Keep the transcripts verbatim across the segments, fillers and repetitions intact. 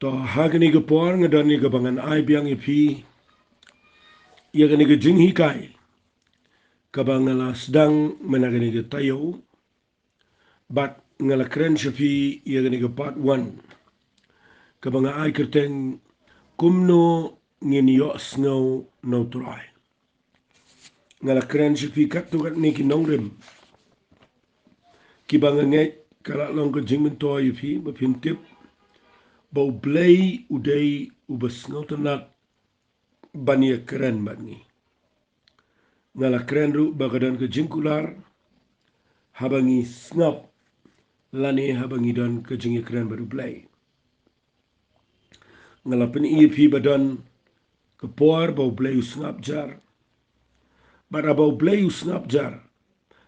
To, ha kane ka por nga don ïa kaba ngan ai biang ïa phi ïa kane ka jinghikai kaba nga la sdang mynta kane ka taïew, bad nga la kren sha phi ïa kane ka part one kaba nga ai kyrteng, Kumno Ngin Ïohsngew Na U Trai. Nga la kren sha phi katto katne ki nongrim kiba nga ngeit ka la long ka jingmyntoi ïa phi ba phin tip ba U Blei u dei uba sngewtynnat ban ïakren bad ngi. Nga la kren ruh ba ka don ka jingkular haba ngi sngap lane haba ngi don ka jingïakren bad U Blei. Nga la pyni ïa phi ba don ka por ba U Blei u sngap jar. Bad haba U Blei u sngap jar,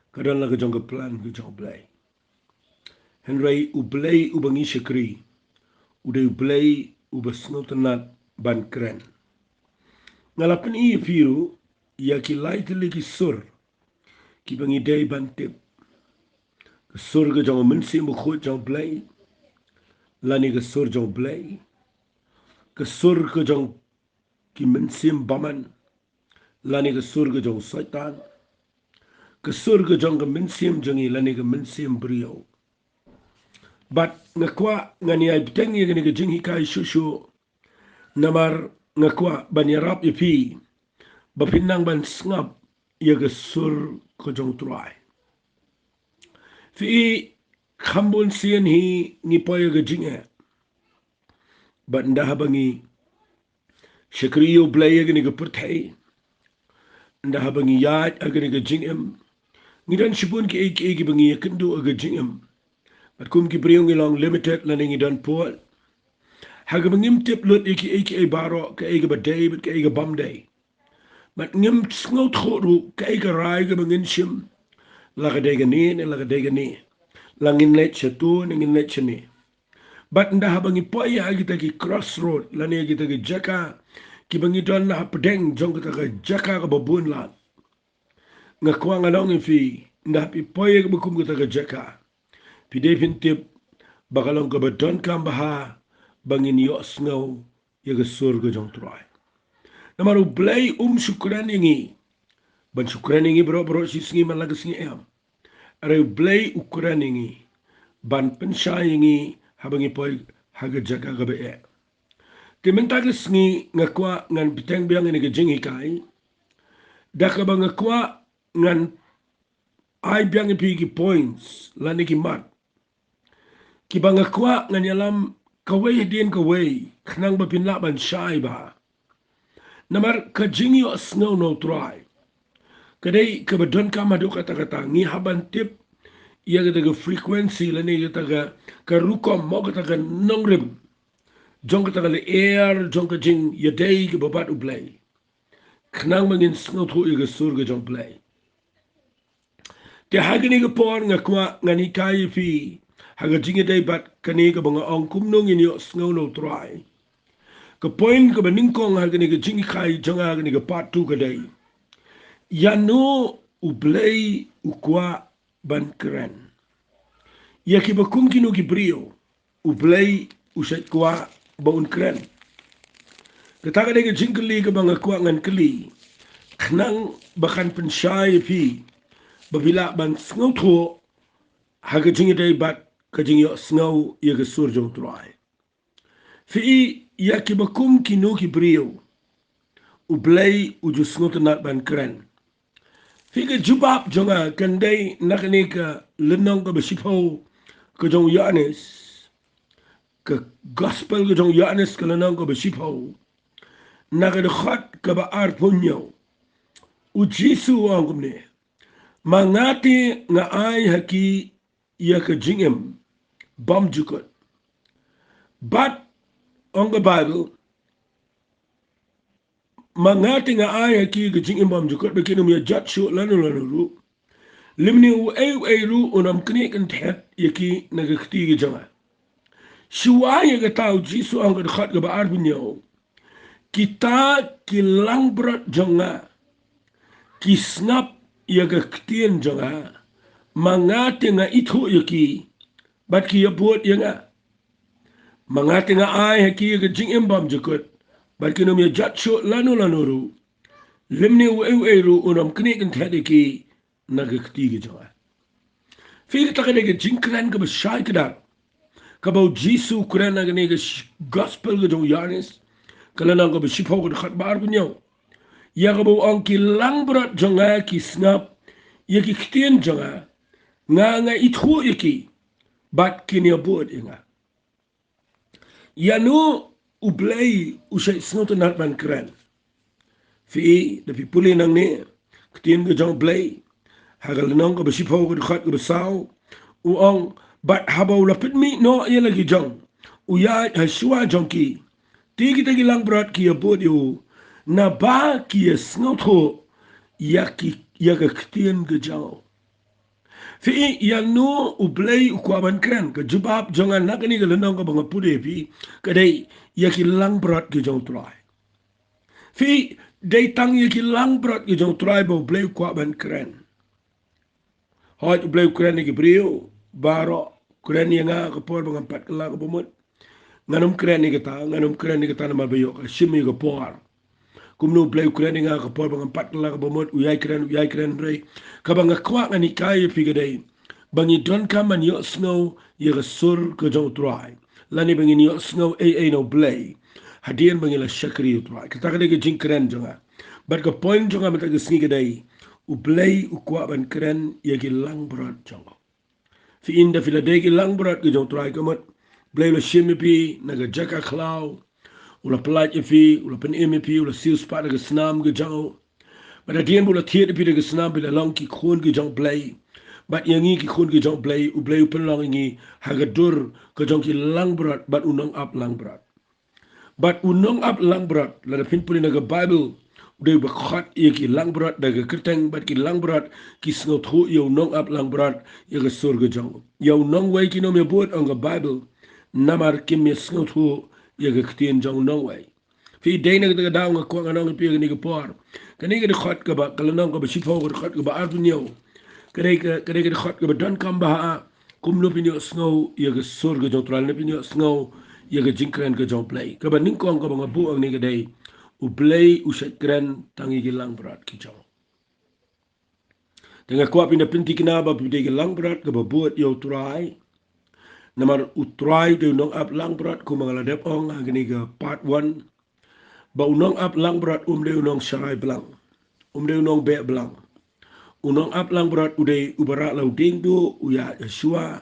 ka don la ka jong ka plan ka jong U Blei. Hynrei U Blei uba ngi shakri u dei U Blei uba sngewtynnat ban kren. Nga la pyni ïa phi ruh ïa ki lai tylli ki sur kiba ngi dei ban tip. Ka sur ka jong ka mynsiem bakhuid jong U Blei, lane ka sur jong U Blei. Ka sur ka jong ki mynsiem bymman, lane ka sur ka jong u Soitan. Ka sur ka jong ka mynsiem jong ngi, lane ka mynsiem briew. Bad nga kwah ngan ïai bteng ïa kane ka jinghikai shuh shuh, namar nga kwah ban ïarap ïa phi ba phin nang ban sngap ïa ka sur ka jong U Trai. Phi i, kham bun sien hi ngi poi ha ka jingeh. Bad ynda haba ngi shakri ïa U Blei ha kane ka pyrthei, ynda haba ngi ïaid ha kane ka jingim, ngi don shibun kiei kiei kiba ngi ïakynduh ha ka jingim. Bad kum ki briew ngi long limited lane ngi don pud. Ha kaba ngim tip lut ïa kiei kiei baroh, kaei kaba dei bad kaei ka bym dei. Bad ngim sngewthuh ruh kaei ka rai kaba ngin shim. La ka dei kane ne la ka dei kane. La ngin leit shato ne ngin leit shane. Bad ynda haba ngi poi ha kita ki crossroad lane kita ki jaka kiba ngi don na hapdeng jong kata ka jaka kaba bun lad, nga kwah ngan ong ïa phi, ynda phi poi ha kaba kum kata ka jaka, phi dei phin tip ba ka long kaba donkam bha ba ngin ïohsngew ïa ka sur ka jong U Trai. Namar U Blei um shu kren ïa ngi ban shu kren ïa ngi baroh baroh shi sngi man la ka sngi, em. Hynrei U Blei u kren ïa ngi ban pynshai ïa ngi haba ngi poi ha ka jaka kaba eh. Te mynta ka sngi nga kwah ngan bteng biang ïa kane ka jinghikai da kaba nga kwah ngan ai biang ïa phi ki points lane ki mat kiba nga kwah ngan ïalam kawei hadien kawei khnang ba phin lah ban shai bha. Namar ka jingïohsngew na U Trai ka dei kaba donkam haduh katta katta. Ngi hap ban tip ïa kata ka frequency lane kata ka, ka rukom, mo, kata ka nongrim jong kata ka lyer jong ka jingïadei kaba bad U Blei, khnang ba ngin sngewthuh ïa ka sur ka jong U Blei. Te ha kane ka por nga kwah ngan hikai ïa phi ha ka jingïadei bad kane kaba nga ong, Kumno Ngin Ïohsngew Na U Trai. Ka point kaba nyngkong ha kane ka jinghikai jong nga ha kane ka part two ka dei, ïano U Blei u kwah ban kren? Ïa kiba kum kino ki briew U Blei u shait kwah ba un kren? Kata ka dei ka jingkylli kaba nga kwah ngan kylli khnang ba kan pynshai ïa phi ba phi lah ban sngewthuh ha ka jingïadei bad ka jingïohsngew ïa ka sur jong U Trai. Phi i, ïa kiba kum kino ki briew U Blei u ju sngewtynnat ban kren? Phi, ka jubab jong nga kan dei na kane ka lynnong kaba shiphew ka jong u Ïoannis, ka gospel ka jong u Ïoannis, ka lynnong kaba shiphew, na ka dkhot kaba arphew hynñiew. U Jisu u ong kumne, Ma nga te nga ai ha ki ïa ka jingim bymjukut. Bad ong ka Baibl, Ma nga te nga ai ha ki ïa ka jingim bymjukut, ba kin ym ïa jot shuh lano lano ruh, lymne uei uei ruh un ym knieh kynthet ïa ki na ka kti ka jong nga. Shuwa ïa kata u Jisu u ong, ka dkhot kaba arphew hynñiew, Kita ki langbrot jong nga ki sngap ïa ka ktien jong nga. Ma nga te nga ithuh ïa ki bad ki ïabud ïa nga. Ma nga te nga ai ha ki ïa ka jingim bymjukut, bad kin ym ïa jot shuh lano lano ruh, lymne uei uei ruh un ym knieh kynthet ïa ki na ka kti ka jong nga. Phi, kata ka dei ka jingkren kaba shai kdar kaba u Jisu u kren ha kane ka sh-, gospel ka jong u Ïoannis, ka lynnong kaba shiphew, ka dkhot ba arphew hynñiew. Ïa kaba u ong, ki langbrot jong nga ki sngap ïa ki ktien jong nga, nga nga ithuh ïa ki, bad kin ïa bud ïa nga. Ïano U Blei u shait sngewtynnat ban kren? Phi, da phi pule nangne, ktien ka jong U Blei ha ka lynnong kaba shiphew, ka dkhot kaba saw, u ong, bad haba u la pynmih noh ïa la ki jong u ïaid ha shuwa jong ki, te kita ki langbrot ki ïa bud ïa u, naba ki ïa sngewthuh ïa ki, ïa ka ktien ka jong u. Phi, ïano U Blei u kwah ban kren? Ka jubab jong nga na kane ka lynnong kaba nga pule phi, ka dei ïa ki langbrot ki jong U Trai. Phi, dei tang ïa ki langbrot ki jong U Trai ba U Blei u kwah ban kren. Hooid, U Blei u kren ïa ki briew baroh, kren ïa nga ka por ba ngam pat kylla kaba mut. Ngan ym kren ïa kata, ngan ym kren ïa kata namar ba ïoh ka shim ïa ka por. Kumno U Blei u kren ïa nga ka por ba ngam pat kylla kaba mut, u ïai kren, u ïai kren, hynrei kaba nga kwah ngan hikai ïa phi ka dei ba ngi donkam ban ïohsngew ïa ka sur ka jong U Trai, lane ba ngin ïohsngew ei ei na U Blei hadien ba ngi la shakri ïa U Trai. Kata ka dei ka jingkren jong nga. Bad ka point jong nga mynta ka sngi ka dei, U Blei u kwah ban kren ïa ki langbrot jong u. Phi, ynda phi la dei ki langbrot ki jong U Trai, ka mut U Blei u la shim ïa phi na ka jaka khlaw, u la pyllait ïa phi, u la pynim ïa phi, u la siew spah na ka snam ka jong u. Bad hadien ba u la thied ïa phi da ka snam, phi la long ki khun ki jong U Blei. Bad ïa ngi ki khun ki jong U Blei, U Blei u pynlong ïa ngi ha ka dur ka jong ki langbrot bad u nongap langbrot. Bad u nongap langbrot, lada phin pule na ka Baibl, u dei uba khot ïa ki langbrot da ka kyrteng, bad ki langbrot ki sngewthuh ïa u nongap langbrot ïa ka sur ka jong u. Ïa u nongwei kin ym ïa bud, ong ka Baibl, namar kim ïa sngewthuh ïa ka ktien jong u nongwei. Phi, dei na kata ka daw nga kwah ngan ong ïa phi ha kane ka por, kane ka dkhot kaba, ka lynnong kaba shiphew, ka dkhot kaba arphew hynñiew, ka dei ka, ka dei ka dkhot kaba donkam bha. Kumno phin ïohsngew ïa ka sur ka jong U Trai, ne phin ïohsngew ïa ka jingkren ka jong U Blei? Kaba nyngkong kaba nga buh hangne ka dei, U Blei u shait kren tang ïa ki langbrot ki jong u. Te nga kwah phin da pynthikna ba phi dei ki langbrot kaba bud ïa U Trai. Namar U Trai u dei u nongap langbrot, kumba nga la dep ong ha kane ka part one, ba u nongap langbrot um dei u nongsharai blang, um dei u nongbeh blang. U nongap langbrot u dei uba rah la u dieng duh, u ïaid ha shuwa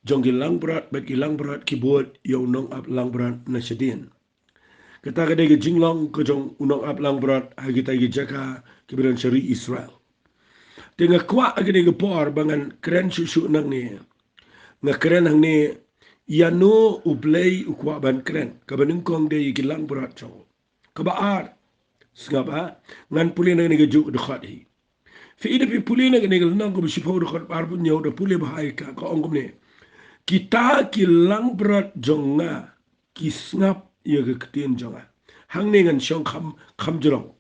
jong ki langbrot, bad ki langbrot ki bud ïa u nongap langbrot na shadien. Kata ka dei ka jinglong ka jong u nongap langbrot ha kita ki jaka kiba don sha ri Israel. Te nga kwah ha kane ka por ba ngan kren shuh shuh nangne. Nga kren hangne, ïano U Blei u kwah ban kren. Kaba nyngkong dei ïa ki langbrot jong u. Kaba ar, sngap ha, ngan pule na kane kajuh ka dkhot hi. Phi, ynda phi pule na kane ka lynnong kaba shiphew, dkhot ba arphew hynñiew, da pule bha ïa ka, ka ong kumne, kita ki langbrot jong nga ki sngap ïa ka ktien jong nga. Hangne ngan shong kham, kham jrong.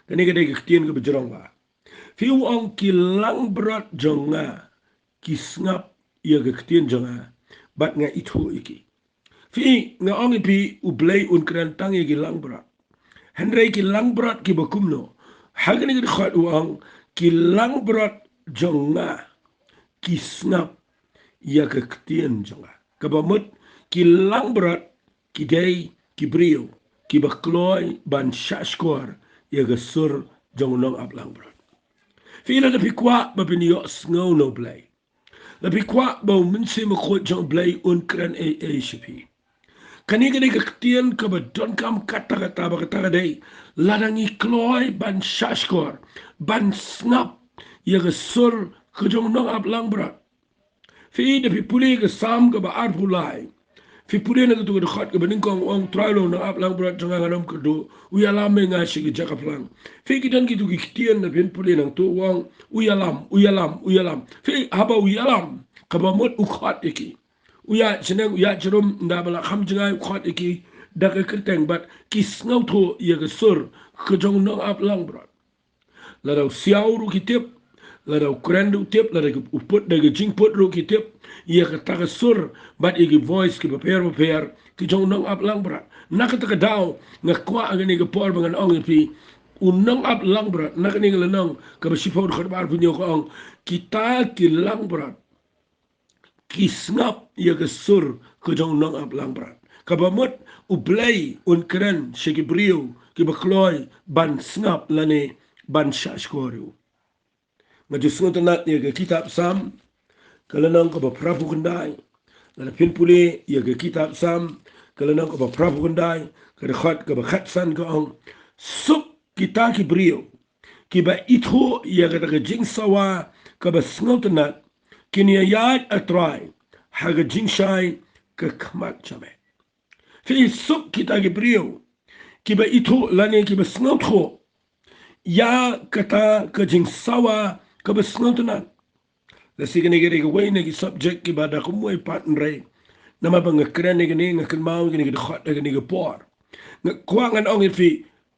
Kane ka dei ka ktien kaba jrong bha. Phi, u ong, ki langbrot jong nga ki sngap ïa ka ktien jong nga, bad nga ithuh ïa ki. Phi, nga ong ïa phi, U Blei un kren tang ïa ki langbrot. Hynrei ki langbrot kiba kumno? Ha kane ka dkhot u ong, ki langbrot jong nga ki sngap ïa ka ktien jong nga. Kaba mut, ki langbrot ki dei ki briew kiba kloi ban shahshkor ïa ka sur jong u nongap langbrot. Phi, lada phi kwah ba phin ïohsngew na U Blei, lada phi kwah ba U Mynsiem Bakhuid jong U Blei un kren ei ei sha phi, kane ka dei ka ktien kaba donkam katta katta, ba kata ka dei, lada ngi kloi ban shahshkor, ban sngap ïa ka sur ka jong u nongap langbrot. Phi, da phi pule ka Salm kaba arphew lai, phi pule na katu ka dkhot kaba nyngkong, u ong, Trai, u nongap langbrot jong nga, ngan ym kyrduh, u ïalam ïa nga sha ki jaka phlang. Phi, ki don kitu ki ktien, da phin pule nangtu, u ong, u ïalam, u ïalam, u ïalam. Phi, haba u ïalam, kaba mut u khot ïa ki. U ïaid shaneng, u ïaid sharum, ynda ba la kham jngai u khot ïa ki da ka kyrteng, bad ki sngewthuh ïa ka sur ka jong u nongap langbrot. Lada u siaw ruh ki tip, lada u kren ruh ki tip, lada u put da ka jingput ruh ki tip. ïa kata ka sur bad ïa ki voice kiba pher bapher ki jong u nongap langbrot. Na kata ka daw nga kwah ha kane ka por ba ngan ong ïa phi, u nongap langbrot na kane ka lynnong kaba shiphew dkhot ba arphew hynñiew ka ong, kita ki langbrot ki sngap ïa ka sur ka jong u nongap langbrot. Kaba mut U Blei un kren sha ki briew kiba kloi ban sngap lane ban shahshkor ïa u. Nga ju sngewtynnat ïa ka kitab Salm ka lynnong kaba phraphew khyndai. Lada phin pule ïa ka kitab Salm ka lynnong kaba phraphew khyndai, ka dkhot kaba khatsan ka ong, suk kita ki briew kiba ithuh ïa kata ka jingsawa kaba sngewtynnat, kin ïaid, A Trai, ha ka jingshai ka khmat jong me. Phi, suk kita ki briew kiba ithuh lane kiba sngewthuh ïa kata ka jingsawa kaba sngewtynnat. Lehse kane ka dei kawei na ki subject kiba da kumwei pat, hynrei namar ba nga kren ïa kane, nga kynmaw ïa kane ka dkhot ha kane ka por, nga kwah ngan ong ïa phi,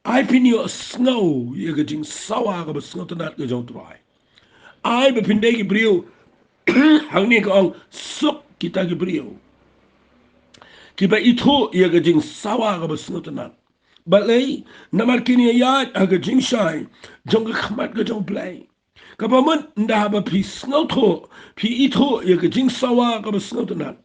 ai phin ïohsngew ïa ka jingsawa kaba sngewtynnat ka jong U Trai. Ai ba phin dei ki briew, hangne ka ong, suk kita ki briew kiba ithuh ïa ka jingsawa kaba sngewtynnat. Balei? Namar kin ïaid ha ka jingshai jong ka khmat ka jong U Blei. Kaba mut, ynda haba phi sngewthuh, phi ithuh ïa ka jingsawa kaba sngewtynnat,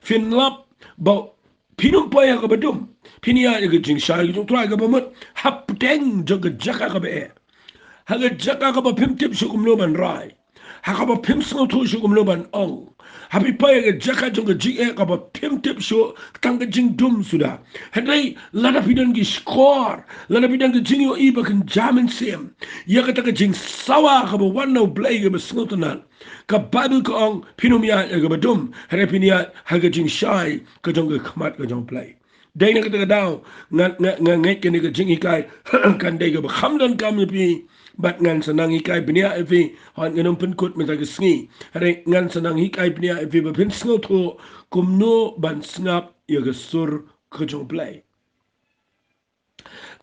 phin lap ba phin ym poi ha kaba dum, phin ïaid ha ka jingshai ka jong U Trai. Kaba mut, hapdeng jong ka jaka kaba eh, ha ka jaka kaba phim tip shuh kumno ban rai, ha kaba phim sngewthuh shuh kumno ban ong, ha phi poi ha ka jaka jong ka jingeh kaba phim tip shuh, tang ka jingdum suda. Hynrei lada phi don ki shkor, lada phi don ka jingïohi ba kynja mynsiem ïa kata ka jingsawa kaba wan na U Blei kaba sngewtynnat, ka Baibl ka ong, phin ym ïaid ha kaba dum, hynrei phin ïaid ha ka jingshai ka jong ka khmat ka jong U Blei. Dei na kata ka daw nga, nga, nga ngeit kane ka jinghikai kan dei kaba kham donkam ïa phi, bad ngan sa nang hikai bniah ïa phi. Hooid, ngan ym pynkut mynta ka sngi, hynrei ngan sa nang hikai bniah ïa phi ba phin sngewthuh kumno ban sngap ïa ka sur ka jong U Blei.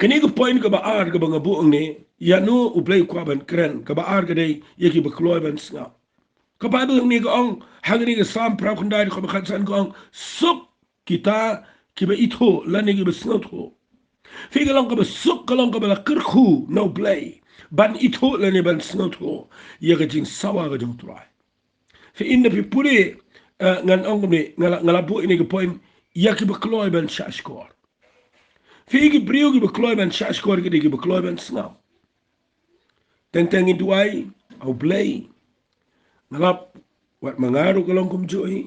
Kane ka point kaba ar kaba nga buh hangne, ïano U Blei u kwah ban kren, kaba ar ka dei ïa kiba kloi ban sngap. Ka Baibl hangne ka ong, hangne ka Salm phraphew khyndai dkhot ba khatsan ka ong, suk kita kiba ithuh lane kiba sngewthuh. Phi, ka long kaba suk, ka long kaba la kyrkhu na U Blei ban ithuh lane ban sngewthuh ïa ka jingsawa ka jong U Trai. Phi, ynda phi pule, eh, ngan ong kumne, nga la, nga la buh ïa kane ka point, ïa kiba kloi ban shahshkor. Phi, ki briew kiba kloi ban shahshkor ki dei kiba kloi ban sngap. Teng teng ngi duwai ha U Blei, nga lap, wat ma nga ruh ka long kumjuh hi.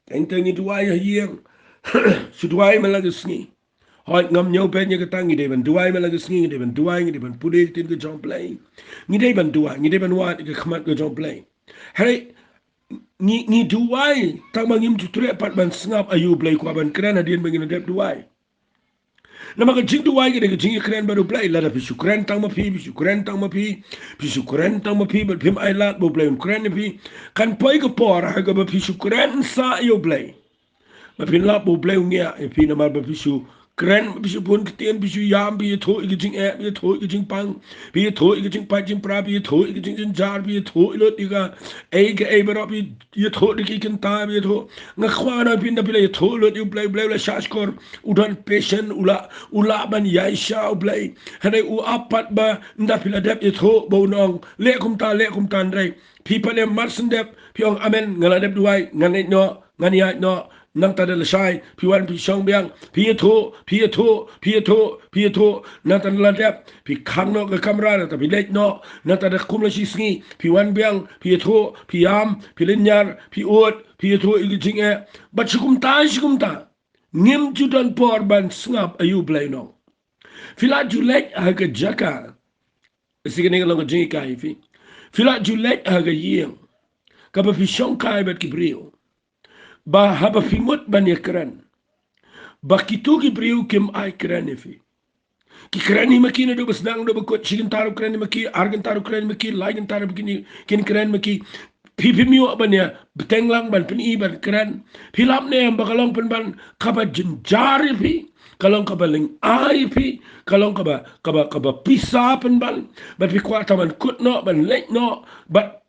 Teng teng ngi duwai ha ïing, shu duwai man la ka sngi. Hooid, ngam ñiew peit ïa kata, ngi dei ban duwai man la ka sngi, ngi dei ban duwai, ngi dei ban pule ïa ka ktien ka jong U Blei. Ngi dei ban duwai, ngi dei ban wad ïa ka khmat ka jong U Blei. Hynrei ngi, ngi duwai tang ba ngim ju treh pat ban sngap aïu U Blei u kwah ban kren hadien ba ngi la dep duwai. Namar ka jingduwai ka dei ka jingïakren bad U Blei. Lada phi shu kren tang ma phi, phi shu kren tang ma phi, phi shu kren tang ma phi bad phim ailad ba U Blei un kren ïa phi, kan poi ka por ha kaba phi shu kren sah ïa U Blei, ba phin lap ba U Blei u ngiah ïa phi namar ba phi shu kren, phi shu bun ktien, phi shu ïam, phi ïathuh ïa ka jingeh, phi ïathuh ïa ka jingpang, phi ïathuh ïa ka jingpait jingpra, phi ïathuh ïa ka jingjynjar, phi ïathuh lut ïa kaei kaei baroh, phi ïathuh ïa ki kynta, phi ïathuh. Nga kwah ngan ong ïa phi, ynda phi la ïathuh lut ïa U Blei, U Blei u la shahshkor, u don patient, u lah, u lah ban ïaishah U Blei. Hynrei u ap pat ba ynda phi la dep ïathuh ba un ong, leh kumta, leh kumta, hynrei phi pat leh mar shen dep, phi ong, amen, nga la dep duwai, ngan leit noh, ngan ïaid noh. Nangta da lashai phi wan phi shong biang, phi ïathuh, phi ïathuh, phi ïathuh, phi ïathuh. Nangta da la dep phi khang noh ka kamra, nangta phi leit noh. Nangta da kum la shisngi phi wan biang, phi ïathuh, phi ïam, phi lynñiar, phi ud, phi ïathuh ïa ka jingeh. Bad shu kumta, shu kumta, ngim ju don por ban sngap aïu U Blei u ong. Phi lah ju leit ha ka jaka, lehse kane ka long ka jinghikai ïa phi, phi lah ju leit ha ka ïing kaba phi shongkai bad ki briew, ba haba phi mut ban ïakren, ba kito ki briew kim ai kren ïa phi. Ki kren hi ma ki naduh ba sdang, naduh ba kut, shi kynta ruh kren hi ma ki, ar kynta ruh kren hi ma ki, lai kynta ruh kin, kin kren ma ki. Phi, phim ïoh ban ïa bteng lang ban pyni ban kren. Phi lap ne em ba ka long pynban kaba jynjar ïa phi, ka long kaba lyngngai ïa phi, ka long kaba, kaba, kaba pisa pynban. Bad phi kwah tang ban kut noh, ban leit noh, bad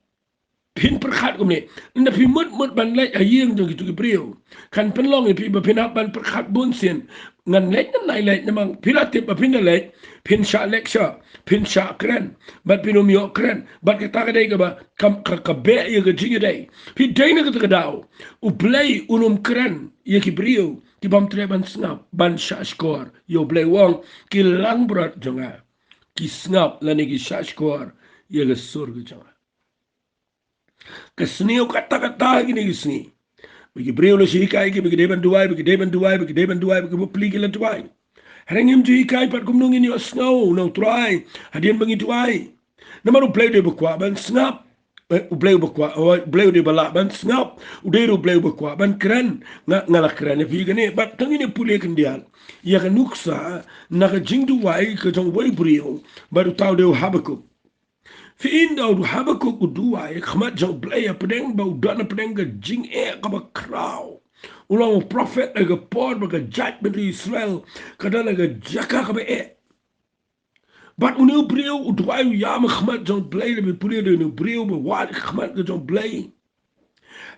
Phin pyrkhat kumne. Ynda phi mut mut ban leit ha ïing jong kitu ki briew, kan pynlong ïa phi ba phin hap ban pyrkhat bun sien. Ngan leit ne ym leit, namar phi la tip ba phin da leit, phin shah lecture, phin shah kren, bad phin ym ïoh kren, bad kata ka dei kaba, kam, ka, ka beh ïa ka jingïadei. Phi dei na kata ka daw, U Blei un ym kren ïa ki briew ki bym treh ban sngap, ban shah shkor ïa U Blei, u ong, ki langbrot jong nga ki sngap lane ki shah shkor ïa ka sur ka jong nga. Ka sniew kata kata kine ki sngi. Ba ki briew la shu hikai ki ba ki dei ban duwai, ba ki dei ban duwai, ba ki dei ban duwai, ba ki bapli ki la duwai. Hynrei ngim ju hikai pat kumno ngin ïohsngew na U Trai hadien ba ngi duwai. Namar U Blei u dei ba kwah ban sngap. Eh, U Blei u ba kwah, oh, U Blei u dei ba lah ban sngap. U dei ruh U Blei u ba kwah ban kren. Nga, nga la kren ïa phi kane, bad tang ngin ïa pule khyndiat ïa ka nuksa na ka jingduwai ka jong uwei u briew, bad uta u dei u Habakuk. Phi i, ynda u Habakuk u duwai, khmat jong U Blei hapdeng ba u don hapdeng ka jingeh kaba khraw. U long u prophet ha ka por ba ka jaitbynriew Israel ka don ha ka jaka kaba eh. Bad une u briew u duwai, u ïam ha khmat jong U Blei, lada phi pule, u dei une u briew ba wad ha khmat ka jong U Blei.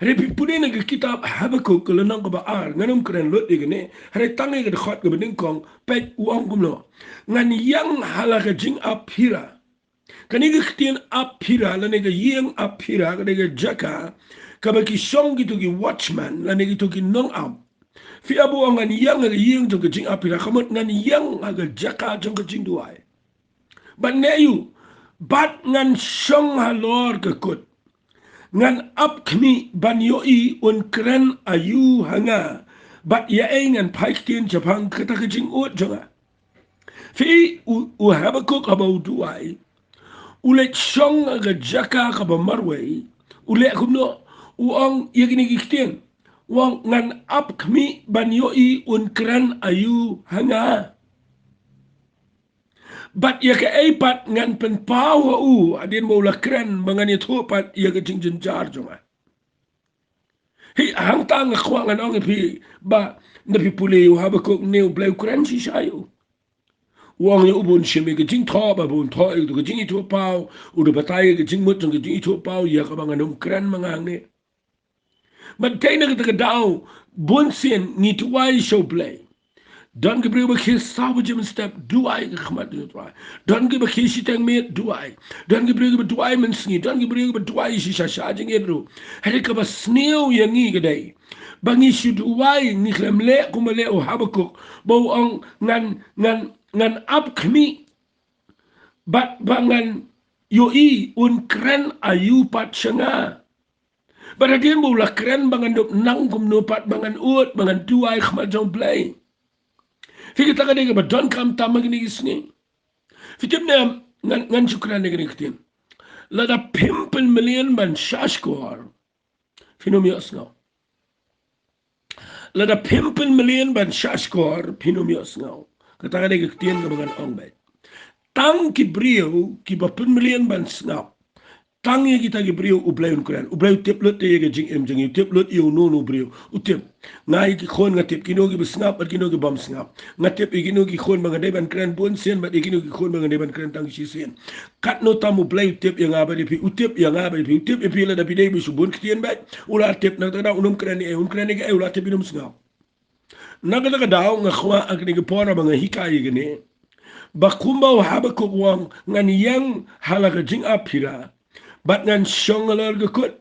Hynrei phi pule na ka kitab Habakuk ka lynnong kaba ar, ngan ym kren lut ïa kane, hynrei tang ïa ka dkhot kaba nyngkong, peit u ong kumno: Ngan ïeng ha la ka jingap phira. Kane ka ktien ap phira lane ka ïeng ap phira ka dei ka jaka kaba ki shong kito ki watchman lane kito ki nongap. Phi ap, u ong ngan ïeng ha ka ïing jong ka jingap phira, ka mut ngan ïeng ha ka jaka jong ka jingduwai. Bad ne ïu, bad ngan shong halor ka kut. Ngan ap khmih ban ïohi un kren aïu ha nga, bad ïa ei ngan phai ktien shaphang kata ka jingud jong nga. Phi i, u, u Habakuk haba u duwai, u leit shong ha ka jaka kaba marwei, u leh kumno? U ong ïa kine ki ktien. U ong ngan ap khmih ban ïohi un kren aïu ha nga. Bad ïa kaei pat ngan pynpaw ha u hadien ba u la kren, ba ngan ïathuh pat ïa ka jingjynjar jong nga. Hi, hangta nga kwah ngan ong ïa phi ba, ynda phi pule ïa u Habakuk, ne U Blei u kren shisha ïa u. U ong ïa u ba un shim ïa ka jingthoh, ba un thoh ïa ka jingithuhpaw, u da batai ïa ka jingmut jong ka jingithuhpaw, ïa kaba ngan ym kren ma nga hangne. Bad dei na kata ka daw, bun sien ngi duwai sha U Blei. Don ki briew ba khie saw baje mynstep, duwai ha khmat U Trai. Don ki ba khie shiteng miet, duwai. Don ki briew kiba duwai mynsngi, don ki briew kiba duwai shisha sha jingit ruh. Hynrei kaba sniew ïa ngi ka dei ba ngi shu duwai, ngi khlem leh kumba leh u Habakuk, ba u ong ngan, ngan, ngan ap khmih, bad ba ngan ïohi un kren aïu pat sha nga. Bad hadien ba u la kren, ba ngan dup nang kumno pat, ba ngan ud, ba ngan duwai ha khmat jong U Blei. Phi, kata ka dei kaba donkam tam ha kine ki sngi. Phi tip ne em, ngan, ngan shu kren ïa kine ki ktien. Lada phim pynmlien ban shah shkor, phin ym ïohsngew. Lada phim pynmlien ban shah shkor, phin ym ïohsngew. Kata ka dei ka ktien kaba ngan ong beit. Tang ki briew kiba pynmlien ban sngap, tang ïa kita ki briew U Blei un kren. U Blei u tip lut ïa ka jingim jong ngi, u tip lut ïa uno uno u briew. U tip. Nga ïa ki khun nga tip, kino kiba sngap bad kino ki bym sngap. Nga tip ïa kino ki khun ba nga dei ban kren bun sien bad ïa kino ki khun ba nga dei ban kren tang shisien. Katno tam U Blei u tip ïa nga bad ïa phi, u tip ïa nga bad ïa phi, u tip ïa phi lada phi dei ba shu bun ktien beit. U la tip, na kata ka daw un ym kren ïa ei, un kren ïa kaei, u la tip, phin ym sngap. Na kata ka daw nga kwah ha kane ka por ba nga hikai ïa kane, ba kumba u Habakuk u ong, ngan ïeng ha la ka jingap phira, bad ngan shong halor ka kut,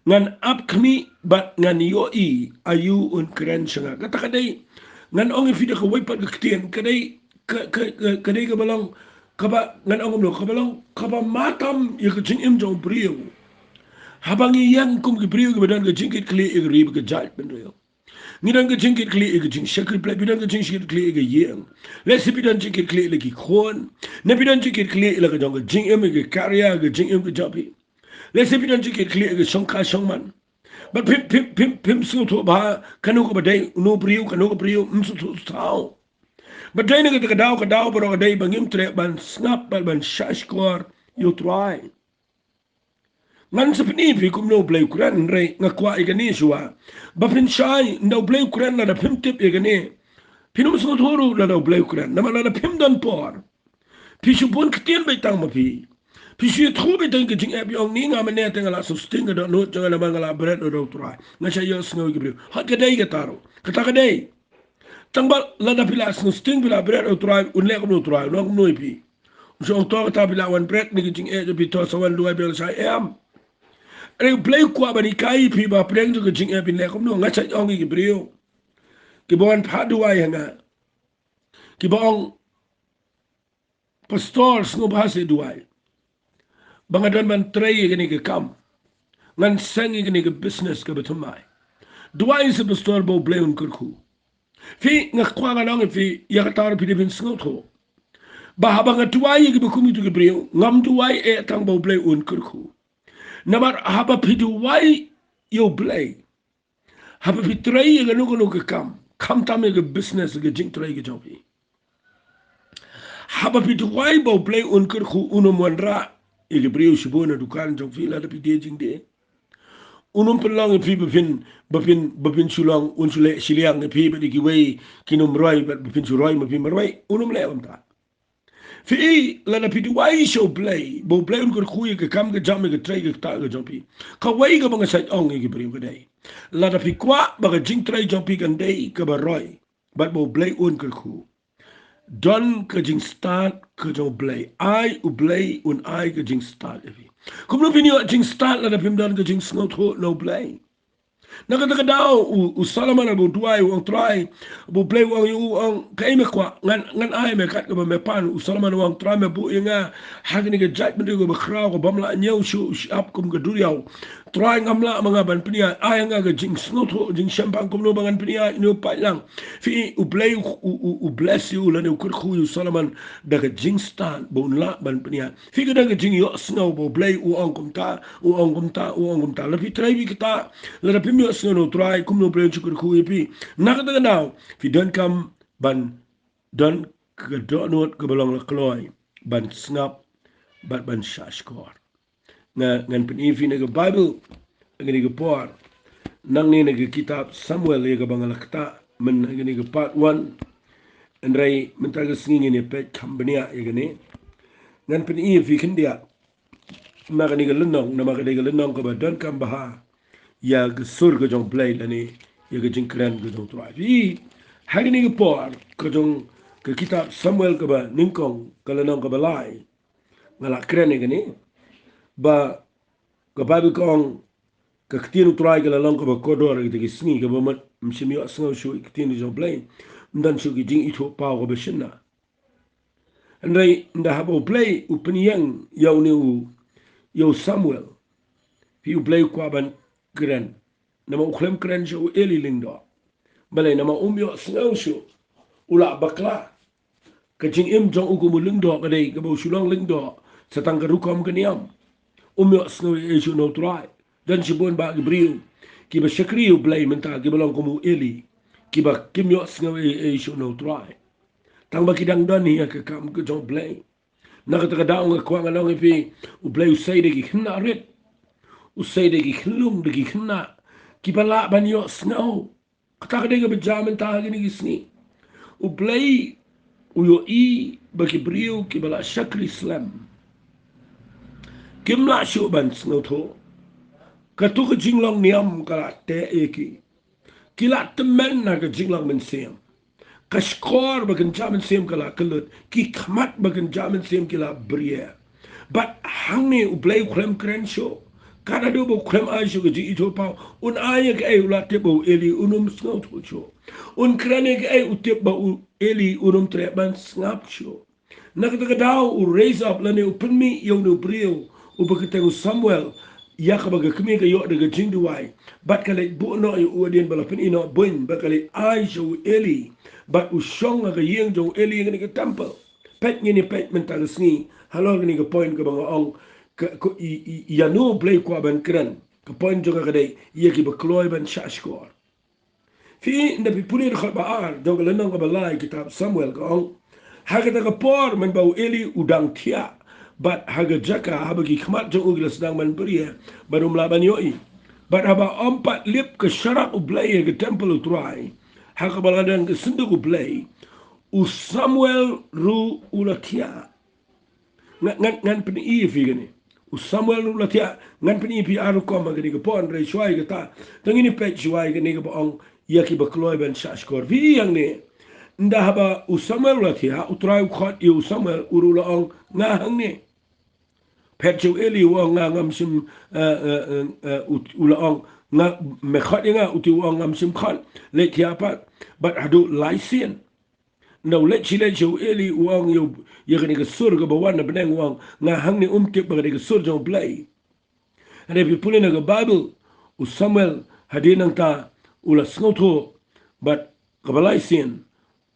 ngan ap khmih bad ngan ïohi aïu un kren sha nga. Kata ka dei, ngan ong ïa phi da kawei pat ka ktien, ka dei ka, ka, ka, ka dei kaba long kaba, ngan ong kumno, kaba long kaba matam ïa ka jingim jong u briew. Haba ngi ïeng kum ki briew kiba don ka jingkitkhlieh ïa ka ri bad ka jaitbynriew, ngi don ka jingkitkhlieh ïa ka jingshakri Blei, phi don ka jingkitkhlieh ïa ka ïing. Lehse phi don jingkitkhlieh ïa la ki khun. Ne phi don jingkitkhlieh ïa la ka jong ka jingim, ïa ka career, ka jingim ka jong phi. Lehse phi don jingkitkhlieh ïa ka shongkha shongman. Bad phim, phim, phim, phim sngewthuh bha kano kaba dei, uno u briew, kano ka briew, ym sngewthuh thaw. Bad dei na kata ka daw, ka daw baroh ka dei ba ngim treh ban sngap bad ban shah shkor ïa u Trai. Ngan sa pyni ïa phi kumno U Blei u kren, hynrei nga kwah ïa kane shuwa. Ba phin shai, ynda U Blei u kren, lada phim tip ïa kane, phin ym sngewthuh ruh lada U Blei u kren. Namar lada phim don por, phi shu bun ktien beit tang ma phi. Phi shu ïathuh beit tang ka jingeh, phi ong ni nga mynne te nga la sngewsting ka dohnud jong nga namar nga la bret ïa u Trai. Nga shah ïohsngew ïa ki briew. Hooid ka dei kata ruh. Kata ka dei. Tang ba lada phi la sngewsting phi la bret ïa u Trai, un leh kumno u Trai, un ong kumno ïa phi? Un shu ong to kata phi la wan bret na ka jingeh jong phi, to sa wan duwai biang sha, em. Hynrei U Blei u kwah ban hikai ïa phi ba pdeng jong ka jingeh phin leh kumno. Nga shah ong ïa ki briew kiba wan phah duwai ha nga, kiba ong, Pastor, sngewbha seh duwai ba nga don ban trei ïa kane ka kam. Ngan seng ïa kane ka business kaba thymmai. Duwai seh Pastor ba U Blei un kyrkhu. Phi, nga kwah ngan ong ïa phi, ïa kata ruh phi dei phin sngewthuh ba haba nga duwai ïa kiba kum kito ki briew, ngam duwai eh tang ba U Blei un kyrkhu. Namar haba phi duwai ïa U Blei, haba phi trei ïa kano kano ka kam, khamtam ïa ka business, ka jingtrei ka jong phi, haba phi duwai ba U Blei un kyrkhu, un ym wanrah ïa ki briew shibun na dukan jong phi lada phi die jingdie. Un ym pynlong ïa phi ba phin, ba phin, ba phin shu long, un shu leh shiliang ïa phi bad ïa kiwei ki nongrwai, bad ba phin shu rwai ma phi marwei. Un ym leh kumta. Phi i, lada phi duwai sha U Blei ba U Blei un kyrkhu ïa ka kam ka jam, ïa ka trei ka ktah ka jong phi, kawei kaba nga shah ong ïa ki briew ka dei, lada phi kwah ba ka jingtrei jong phi kan dei kaba roi bad ba U Blei un kyrkhu, don ka jingstad ka jong U Blei. Ai U Blei un ai ka jingstad ïa phi. Kumno phin ïoh jingstad lada phim don ka jingsngewthuh na U Blei? Na kata ka daw u, u Solomon haba u duwai u ong, Trai, ba U Blei u ong ïa u, ong, kaei me kwah, ngan, ngan ai me kat kaba me pan. U Solomon u ong, Trai, me buh ïa nga ha kane ka jaitbynriew kaba khraw, kaba ym lah ñiew shuh, u shyiap kum ka duriaw. Trai, ngam lah ma nga ban pynïaid. Ai ha nga ka jingsngewthuh, jingshemphang kumno ba ngan pynïaid, une u paidlang. Phi i, U Blei u, u, u, u bless ïa u lane u kyrkhu ïa u Solomon da ka jingstad ba un lah ban pynïaid. Phi, ka don ka jingïohsngew ba U Blei u ong kumta, u ong kumta, u ong kumta. Lada phi trei beit kata, lada phim ïohsngew na U Trai, kumno U Blei un shu kyrkhu ïa phi? Na kata ka daw phi donkam ban don ka dohnud kaba long la kloi ban sngap bad ban shahshkor. Nga, ngan pyni ïa phi na ka Baibl ha kane ka por, nangne na ka kitab Samuel ïa kaba nga la ktah mynta ha kane ka part one. Hynrei mynta ka sngi ngin ïa peit kham bniah ïa kane. Ngan pyni ïa phi khyndiat na kane ka lynnong, namar ka dei ka lynnong kaba donkam bha ïa ka sur ka jong U Blei lane ïa ka jingkren ka jong U Trai. Phi, ha kane ka por ka jong ka kitab Samuel kaba nyngkong, ka lynnong kaba lai, nga la kren ïa kane, ba ka Baibl ka ong, ka ktien U Trai ka la long kaba kordor ha kita ki sngi, kaba mut ym shym ïohsngew shuh ïa ka ktien ka jong U Blei, ym don shuh ki jingithuhpaw kaba shynna. Hynrei ynda haba U Blei u pynïeng ïa une u, ïa u Samuel, phi, U Blei u kwah ban kren. Namar u khlem kren shuh u Eli lyngdoh. Balei? Namar um ïohsngew shuh, u la bakla. Ka jingim jong u kum u lyngdoh ka dei kaba u shu long lyngdoh sa tang ka rukom ka niam. Um ïohsngew ei ei shuh na U Trai. Don shibun bah ki briew kiba shakri U Blei mynta kiba long kum u Eli, kiba kim ïohsngew ei ei shuh na U Trai, tang ba ki dang don ïa ka kam ka jong U Blei. Na kata ka daw nga kwah ngan ong ïa phi, U Blei u sei da ki khynnah rit, u sei da ki khyllung, da ki khynnah kiba lah ban ïohsngew. Kata ka dei kaba jia mynta ha kine ki sngi. U Blei u ïohi ba ki briew kiba la shakri slem kim lah shuh ban sngewthuh. Kato ka jinglong niam ka la teh ïa ki. Ki la tymmen ha ka jinglong mynsiem. Ka shkor ba kynja mynsiem ka la kyllut. Ki khmat ba kynja mynsiem ki la bria. Bad hangne U Blei u khlem kren shuh. Ka da duh ba u khlem ai shuh ka jingithuhpaw. Un ai ïa kaei? U la tip ba u Eli un ym sngewthuh shuh. Un kren ïa kaei? U tip ba u Eli un ym treh ban sngap shuh. Na kata ka daw u raise up lane u pynmih ïa une u briew uba kyrteng u Samuel, ïa kaba ka kmie ka ïoh da ka jingduwai. Bad ka leit buh noh ïa u hadien ba la pyni noh buiñ, bad ka leit ai sha u Eli. Bad u shong ha ka ïing jong u Eli ha kane ka temple. Peit, ngin ïa peit mynta ka sngi halor kane ka point kaba nga ong, ka, ka, i, i, ïano U Blei u kwah ban kren. Ka point jong ka ka dei ïa kiba kloi ban shahshkor. Phi, ynda phi pule dkhot ba ar jong ka lynnong kaba lai kitab Samuel ka ong, ha kata ka por mynba u Eli u dang thiah bad ha ka jaka haba ki khmat jong u ki la sdang ban bria bad um lah ban ïohi, bad haba ym pat lip ka sharak U Blei ha ka temple U Trai, ha kaba la don ka synduk U Blei, u Samuel ruh u la thiah. Ngan, ngan, ngan pyni ïa phi kane. U Samuel u la thiah, ngan pyni ïa phi ar rukom ha kane ka por, hynrei shuwa ïa kata, to ngin ïa peit shuwa ïa kane kaba ong ïa kiba kloi ban shahshkor. Phi ïohi hangne, ynda haba u Samuel u la thiah, u Trai u khot ïa u Samuel, u ruh u la ong, nga hangne. Peit sha u Eli, u ong, nga ngam shym, eh, eh, eh, eh, u, u la ong, nga, me khot ïa nga, u te u ong, ngam shym khot. Leit thiah pat. Bad haduh lai sien. Ynda u leit shi leit sha u Eli, u ong ïa u, ïa kane ka sur kaba wan na bneng, u ong, nga hangne, um tip ba kane ka sur jong U Blei. Hynrei phi pule na ka Baibl, u Samuel hadien nangta u la sngewthuh, bad kaba lai sien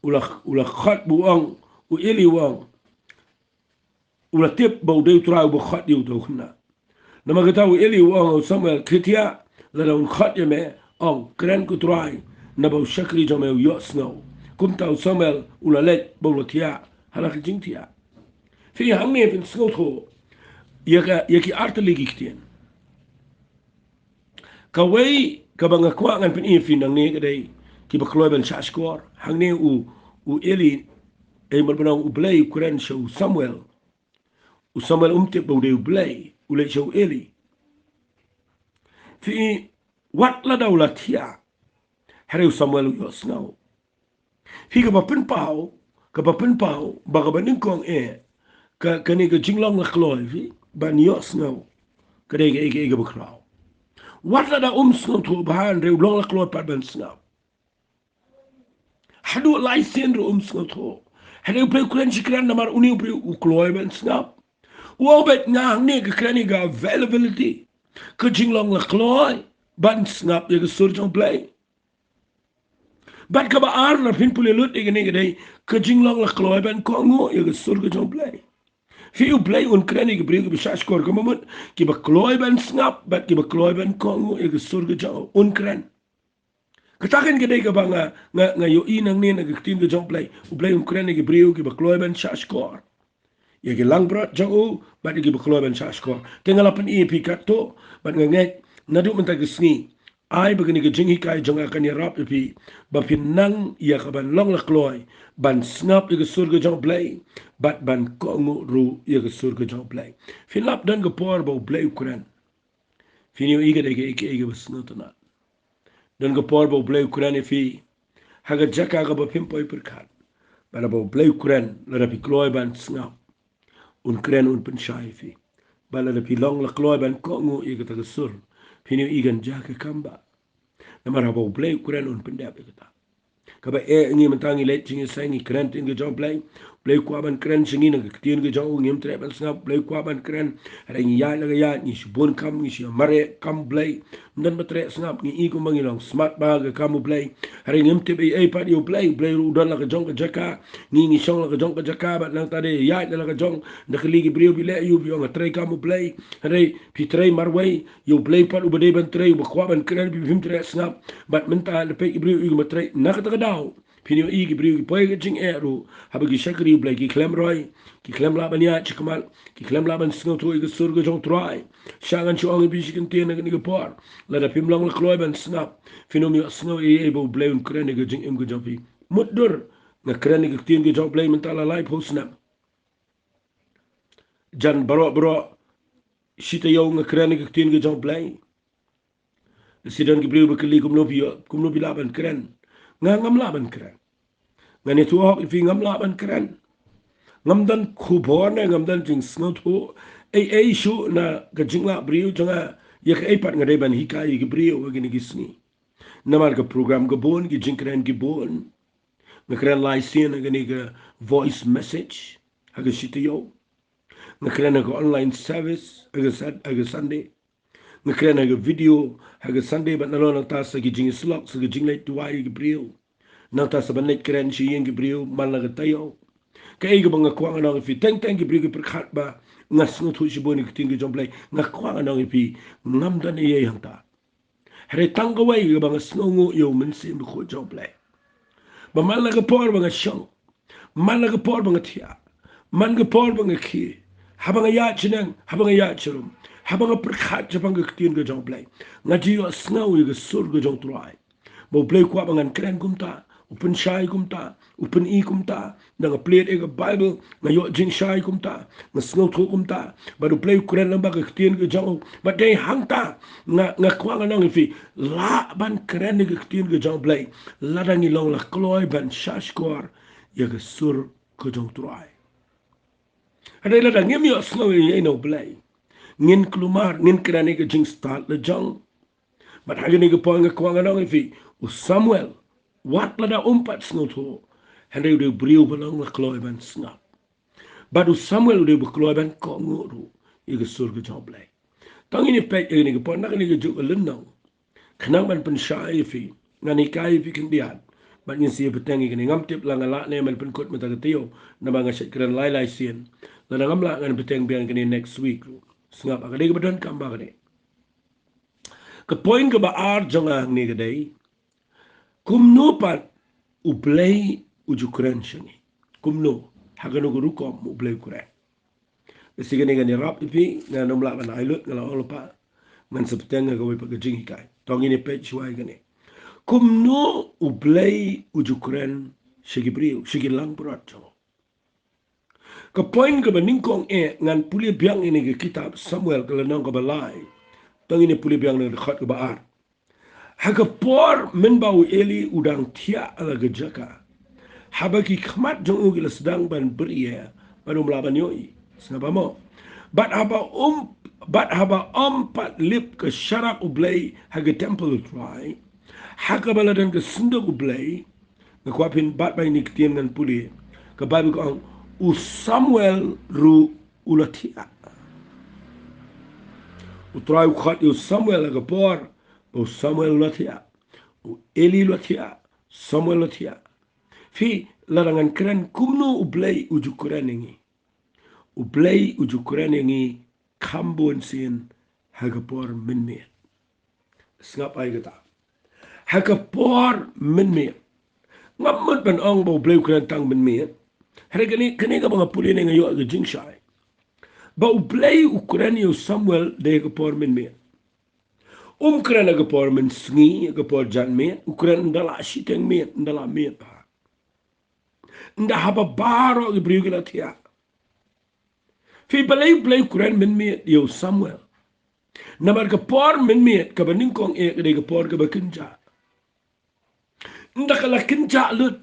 u la, u la khot, u ong, u Eli u ong, u la tip ba u dei U Trai uba khot ïa u da u khynnah. Namar kata u Eli u ong ïa u Samuel, khie thiah, lada un khot ïa me, ong, kren ko Trai, naba u shakri jong me u ïohsngew. Kumta u Samuel u la leit bad u la thiah ha la ka jingthiah. Phi hangne phin sngewthuh ïa ka, ïa ki artylli ki ktien. Kawei kaba nga kwah ngan pyni ïa phi nangne ka dei kiba kloi ban shahshkor. Hangne u, u Eli, eh, mut ban ong U Blei u kren sha u Samuel. U Samuel um tip ba u dei U Blei, u leit sha u Eli. Phi, wat lada u la thiah, hynrei u Samuel u ïohsngew. Phi, kaba pynpaw, kaba pynpaw ba kaba nyngkong eh, ka, kane ka jinglong la kloi, phi, ban ïohsngew, ka dei ka, ka, kaba khraw. Wat lada um sngewthuh bha, hynrei u long la kloi pat ban sngap. Haduh lai sien ruh um sngewthuh. Hynrei U Blei u kren shi kren namar une u briew u kloi ban sngap. U ong beit, nga hangne, ka kren ïa ka availability, ka jinglong la kloi ban sngap ïa ka sur jong U Blei. Bad kaba ar, lada phin pule lut ïa kane ka dei ka jinglong la kloi ban kohnguh ïa ka sur ka jong U Blei. Phi, U Blei un kren ïa ki briew kiba shahshkor, ka mut kiba kloi ban sngap bad kiba kloi ban kohnguh ïa ka sur ka jong u, un kren. Kata kan ka dei kaba nga, nga, nga ïohi nangne na ka ktien ka jong U Blei. U Blei un kren ïa ki briew kiba kloi ban shahshkor, ïa ki langbrot jong u, bad ïa kiba kloi ban shahshkor. Te nga la pyni ïa phi katto, bad nga ngeit naduh mynta ka sngi, ai ba kane ka jinghikai jong nga kan ïarap ïa phi ba phin nang ïa kaban long la kloi ban sngap ïa ka sur ka jong U Blei, bad ban kohnguh ruh ïa ka sur ka jong U Blei. Phin lap, don ka por ba U Blei u kren. Phin ïohi ka dei kaei kaei kaba sngewtynnat. Don ka por ba U Blei u kren ïa phi ha ka jaka kaba phim poi pyrkhat. Bad lada U Blei u kren, lada phi kloi ban sngap, un kren, un pynshai ïa phi. Bad lada phi long la kloi ban kohnguh ïa kata ka sur, phin ïohi kan jia ka kam ba. Namar haba U Blei u kren, un pyndep ïa kata. Kaba eh, ngi mynta ngi leit jingïaseng, ngi kren ktien ka jong U Blei. U Blei u kwah ban kren sha ngi na ka ktien ka jong u, ngim treh ban sngap. U Blei u kwah ban kren. Hynrei ngi ïaid la ka ïaid, ngi shibun kam, ngi shu mareh kam U Blei. Ym don ba treh sngap, ngi i kumba ngi long smart bha ha ka kam U Blei. Hynrei ngim tip ei ei pat ïa U Blei. U Blei ruh u don la ka jong ka jaka. Ngi, ngi shong la ka jong ka jaka, bad nangta de ïaid la ka jong. Da kylli ki briew, phi leh aïu? Phi ong nga trei kam U Blei. Hynrei phi trei marwei. Ïa U Blei pat uba dei ban trei, uba kwah ban kren, phi phim treh sngap. Bad mynta lada peit ki briew ïa ki ba trei na kata ka daw, phin ïohi ki briew ki poi ha ka jingeh ruh, haba ki shakri U Blei ki khlem roi, ki khlem lah ban ïaid shakhmat, ki khlem lah ban sngewthuh ïa ka sur ka jong U Trai. Sha ngan shu ong ïa phi shi kyntien ha kane ka por, lada phim long la kloi ban sngap, phin ym ïohsngew ei ei ba U Blei un kren ïa ka jingim ka jong phi. Mutdur, nga kren ïa ka ktien ka jong U Blei mynta la laiphew snem. Jan baroh baroh shi taïew nga kren ïa ka ktien ka jong U Blei. Shi don ki briew ba kylli, kumno phi ïoh, kumno phi lah ban kren? Nga ngam lah ban kren. Ngan ïathuh hok ïa phi, ngam lah ban kren. Ngam don khubor ne ngam don jingsngewthuh ei ei shuh na ka jingleh briew jong nga ïa kaei pat nga dei ban hikai ïa ki briew ha kine ki sngi. Namar ka program ka bun, ki jingkren ki bun. Nga kren lai sien ha kane ka voice message ha ka shi taïew. Nga kren ha ka online service ha ka Sat-, ha ka Sunday. Nga kren ha ka video ha ka Sunday, bad nalor nangta sa ki jingïasyllok, sa ki jingleit duwai ïa ki briew. Nangta sa ban leit kren sha ïing ki briew man la ka taïew. Kaei kaba nga kwah ngan ong ïa phi, teng teng ki briew ki pyrkhat ba nga sngewthuh shibun ïa ka ktien ka jong U Blei. Nga kwah ngan ong ïa phi, ngam don ei ei hangta. Hynrei tang kawei kaba nga sngewnguh ïa U Mynsiem Bakhuid jong U Blei, ba man la ka por ba nga shong, man la ka por ba nga thiah, man ka por ba nga khie, haba nga ïaid shaneng, haba nga ïaid sharum, haba nga pyrkhat shaphang ka ktien ka jong U Blei, nga ju ïohsngew ïa ka sur ka jong U Trai. Ba U Blei u kwah ba ngan kren kumta, u pynshai kumta, u pyni kumta, da nga plie ïa ka Baibl, nga ïoh jingshai kumta, nga sngewthuh kumta, bad U Blei u kren lang bad ka ktien ka jong u, bad dei hangta, nga, nga kwah ngan ong ïa phi, lah ban kren ïa ka ktien ka jong U Blei, lada ngi long la kloi ban shahshkor ïa ka sur ka jong U Trai. Hynrei lada ngim ïohsngew ïa ïa na U Blei, ngin kulmar, ngin kren ïa ka jingstad la jong. Bad ha kane ka por nga kwah ngan ong ïa phi, u Samuel, wat lada um pat sngewthuh, hynrei u dei u briew ba long la kloi ban sngap. Bad u Samuel u dei ba kloi ban kohnguh ruh ïa ka sur ka jong U Blei. To ngin ïa peit ïa kane ka por na kane ka juh ka lynnong. Khnang ban pynshai ïa phi, ngan hikai ïa phi khyndiat. Bad ngin sa ïa bteng ïa kane, ngam tip la nga lah ne ban pynkut mynta ka taïew, namar nga shait kren lai lai sien. Lada ngam lah ngan bteng biang ïa kane next week. Sngap, ka dei kaba donkam ba ka dei. Ka point kaba ar jong nga hangne ka dei, kumno pat U Blei u ju kren sha ngi? Kumno, ha kano ka rukom U Blei u kren? Lashai kane ngan ïarap ïa phi, ngan ym lah ban ai lut, nga la ong lypa, ngan sa bteng ha kawei pat ka jinghikai. To ngin ïa peit shuwa ïa kane. Kumno U Blei u ju kren sha ki briew, sha ki langbrot jong u? Ka point kaba nyngkong eh, ngan pule biang ïa kane ka kitab Samuel ka lynnong kaba lai. To ngin ïa pule biang na ka dkhot kaba ar. Ha ka por mynba u Eli u dang thiah ha la ka jaka, haba ki khmat jong u ki la sdang ban bria, bad um lah ban ïohi. Sngap mo. Bad haba um, bad haba ym pat lip ka sharak U Blei ha ka temple U Trai, ha kaba la don ka synduk U Blei, nga kwah phin bat bad ïa kine ki ktien ngan pule. Ka Baibl ka ong, u Samuel ruh u la thiah. U Trai u khot ïa u Samuel ha ka por ba u Samuel u la thiah. U Eli u la thiah. Samuel u la thiah. Phi, lada ngan kren kumno U Blei u ju kren ïa ngi? U Blei u ju kren ïa ngi kham bun sien ha ka por mynmiet. Sngap ïa kata. Ha ka por mynmiet. Ngam mut ban ong ba U Blei u kren tang mynmiet. Hynrei kane, kane kaba nga pule ne nga ïoh ka jingshai, ba U Blei u kren ïa u Samuel dei ha ka por mynmiet. Um kren ha ka por mynsngi, ha ka por janmiet, u kren ynda la shiteng miet, ynda la miet bha. Ynda haba baroh ki briew ki la thiah. Phi, balei U Blei u kren mynmiet ïa u Samuel? Namar ka por mynmiet kaba nyngkong eh ka dei ka por kaba kynjah. Ynda ka la kynjah lut,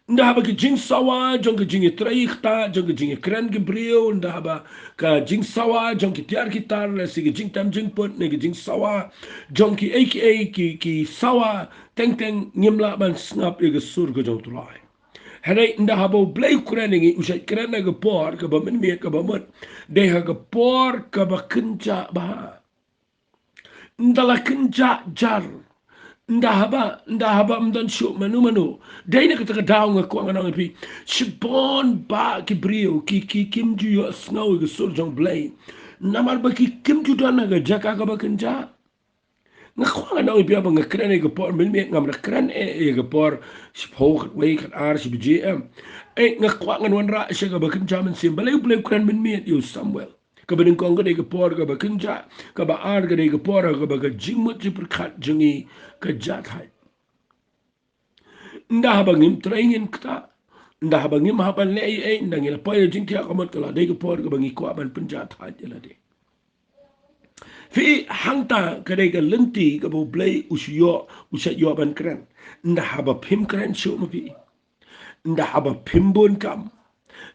ynda haba ki jingsawa jong ki jingïatreiñ ktah, jong ki jingïakren ki briew, ynda haba ka jingsawa jong ki tiar ki tar, lane ki jingtem jingput, ne ki jingsawa jong kiei kiei ki, ki sawa teng teng, ngim lah ban sngap ïa ka sur ka jong U Trai. Hynrei ynda haba U Blei u kren ïa ngi, u shait kren ha ka por kaba mynmiet, kaba mut dei ha ka por kaba kynjah bha. Ynda la kynjah jar, ynda haba, ynda haba ym don shuh mano mano. Dei na kata ka daw nga kwah ngan ong ïa phi, shibun bah ki briew ki, ki, kim ju ïohsngew ïa ka sur jong U Blei, namar ba ki, kim ju don ha ka jaka kaba kynjah. Nga kwah ngan ong ïa phi, haba nga kren ïa ka por mynmiet, ngam da kren eh ïa ka por shiphew, khatwei, khatar, shi baje em. Eh, nga kwah ngan wanrah sha kaba kynjah mynsiem. Balei U Blei u kren mynmiet ïa u Samuel? Kaba nyngkong ka dei ka por kaba kynjah, kaba ar ka dei ka por kaba ka jingmut jingpyrkhat jong ngi ka jah thait. Ynda haba ngim trei ngin ktah, ynda haba ngim hap ban leh ei ei, ynda ngi la poi ha jingthiah, ka mut ka la dei ka por kaba ngi kwah ban pynjah thait ïa lade. Phi, hangta ka dei ka lynti kaba U Blei u shu ïoh, u shait ïoh ban kren. Ynda haba phim kren shuh ma phi, ynda haba phim bun kam,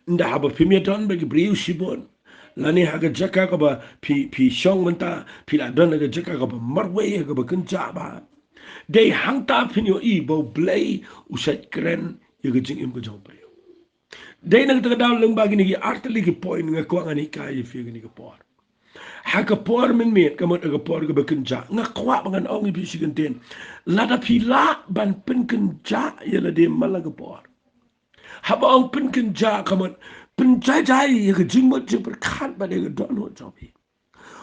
ynda haba phim ïadon bad ki briew shibun, lane ha ka jaka kaba phi, phi shong mynta phi la don ha ka jaka kaba marwei, ha kaba kynjah bha, dei hangta phin ïohi ba U Blei u shait kren ïa ka jingim ka jong u briew. Dei na kata ka daw lyngba kine ki artylli ki point nga kwah ngan hikai ïa phi ha kane ka por. Ha ka por mynmiet, ka mut ha ka por kaba kynjah, nga kwah ba ngan ong ïa phi shi kyntien. Lada phi lah ban pynkynjah ïa lade man la ka por. Haba ong pynkynjah, ka mut pynjai jai ïa ka jingmut jingpyrkhat bad ïa ka dohnud jong phi.